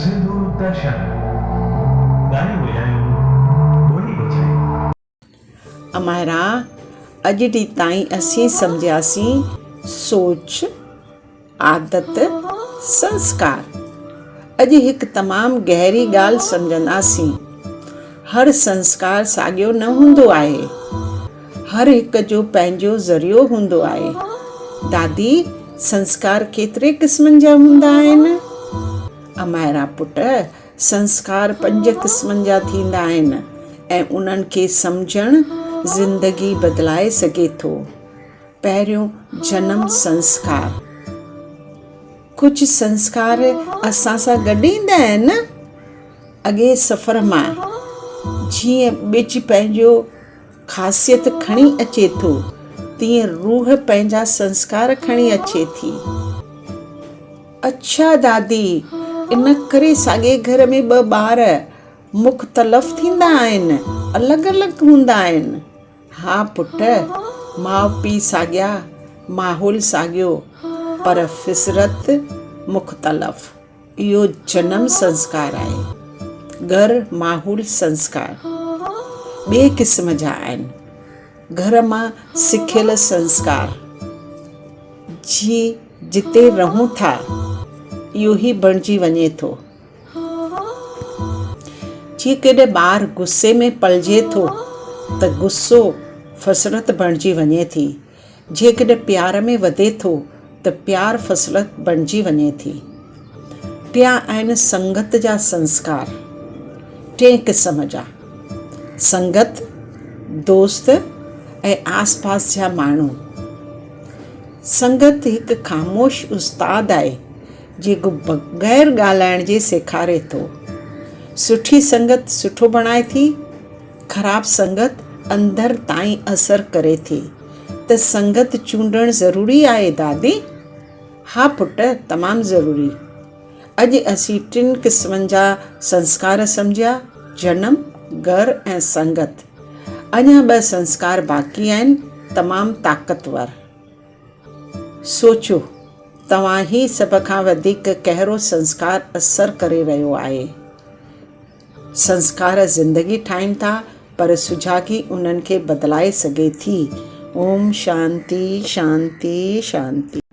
سنڌو درشن، ڳايون وڄايون، ٻولي بچايون. امائرا، اڄ ڏينهن تائين اسين سمجهياسين سوچ، عادت، سنسڪار. اڄ هڪ تمام گهري ڳالهه سمجهنداسين. هر سنسڪار ساڳيو نه هوندو آهي. هر هڪ جو پنهنجو ذريعو هوندو آهي. دادي، سنسڪار ڪيتري قسمن جا هوندا آهن؟ امائرا پٽ، سنسڪار پنج قسمن جا ٿيندا آهن ۽ انهن کي سمجهڻ زندگي بدلائي سگهي ٿو. پهريون جنم سنسڪار. ڪجهه سنسڪار اسان سان گڏ ايندا آهن نه؟ اڳئين سفر مان جيئن ٻج پنهنجو خاصيت کڻي اچي ٿو، تيئن روح پنهنجا سنسڪار کڻي اچي ٿي. اڇا دادي، ان ڪري ساڳئي گهر ۾ ٻه ٻار مختلف ٿيندا آهن، الڳ الڳ هوندا آهن. ها پٽ، ماء پيء ساڳيا، ماحول ساڳيو، پر فطرت مختلف. اهو جنم سنسڪار آهي. گهر، ماحول، سنسڪار ٻئي قسم جا آهن. گهر مان سکيل سنسڪار جي جتي رهون ٿا، اهو ئي بڻجي وڃي ٿو. جيڪڏهن ٻار غصي ۾ پلجي ٿو ته غصو فطرت بڻجي وڃي ٿي. جيڪڏهن پيار ۾ وڌي ٿو ته پيار فطرت بڻجي وڃي ٿي. ٽيان آهن سنگت جا سنسڪار. ٽئين قسم جا سنگت، دوست ۽ آس پاس جا ماڻهو. سنگت هڪ خاموش استاد آهي. جيڪو بغير ڳالهائڻ جي سيکاري ٿو. سٺي سنگت سٺو بڻائي ٿي، خراب سنگت اندر تائين اثر ڪري ٿي ته سنگت چونڊڻ ضروري آهي دادي؟ ها پٽ تمام ضروري. اڄ اسين ٽن قسمن جا سنسڪار سمجهيا، جنم، گهر ۽ سنگت. اڃا ٻه سنسڪار باقي آهن تمام طاقتور. سوچيو، توهان هي سڀ کان وڌيڪ ڪهڙو سنسڪار اثر ڪري رهيو آهي؟ سنسڪار زندگي ٺاهين ٿا، پر سجاڳي انهن کي بدلائي سگهي ٿي. اوم شانتي شانتي شانتي.